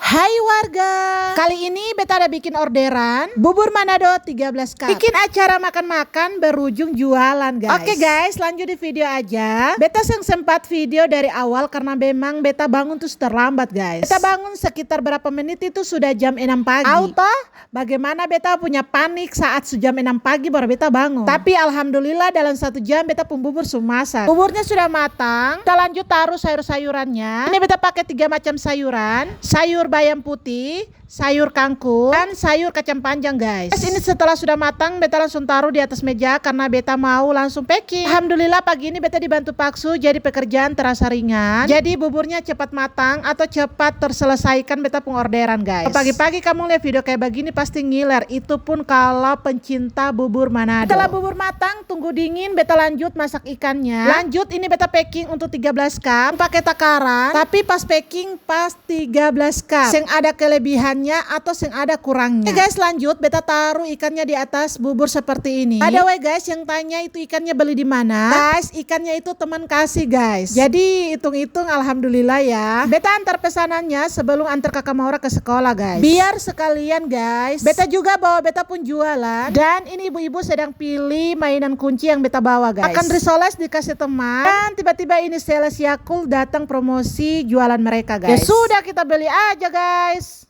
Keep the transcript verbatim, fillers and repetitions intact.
Hai warga, kali ini beta ada bikin orderan bubur Manado tiga belas cup. Bikin acara makan-makan berujung jualan, guys. Oke, guys, lanjut di video aja. Beta seng sempat video dari awal karena memang beta bangun tuh terlambat, guys. Beta bangun sekitar berapa menit itu sudah jam enam pagi. Au toh, bagaimana beta punya panik saat su jam enam pagi baru beta bangun. Tapi alhamdulillah dalam satu jam beta pung bubur su masak. Buburnya sudah matang, kita lanjut taruh sayur-sayurannya. Ini beta pakai tiga macam sayuran, sayur bayam putih, sayur kangkung, dan sayur kacang panjang, guys. Terus ini setelah sudah matang, beta langsung taruh di atas meja karena beta mau langsung packing. Alhamdulillah pagi ini beta dibantu Pak Su, jadi pekerjaan terasa ringan. Jadi buburnya cepat matang atau cepat terselesaikan beta pung orderan, guys. Pagi-pagi kamu lihat video kayak begini pasti ngiler, itu pun kalau pencinta bubur Manado. Setelah bubur matang, tunggu dingin, beta lanjut masak ikannya. Lanjut, ini beta packing untuk tiga belas cup, pakai takaran, tapi pas packing pas tiga belas cup. Seng ada kelebihannya atau seng ada kurangnya. Oke, guys, lanjut, beta taruh ikannya di atas bubur seperti ini. By the way, guys, yang tanya itu ikannya beli di mana? Guys, ikannya itu teman kasih, guys. Jadi, hitung-hitung, alhamdulillah ya. Beta antar pesanannya sebelum antar Kaka Maura ke sekolah, guys. Biar sekalian, guys, beta juga bawa beta pun jualan. Dan ini ibu-ibu sedang pilih mainan kunci yang beta bawa, guys. Makan risoles dikasih teman. Dan tiba-tiba ini sales Yakult datang promosi jualan mereka, guys. Ya sudah, kita beli aja, guys.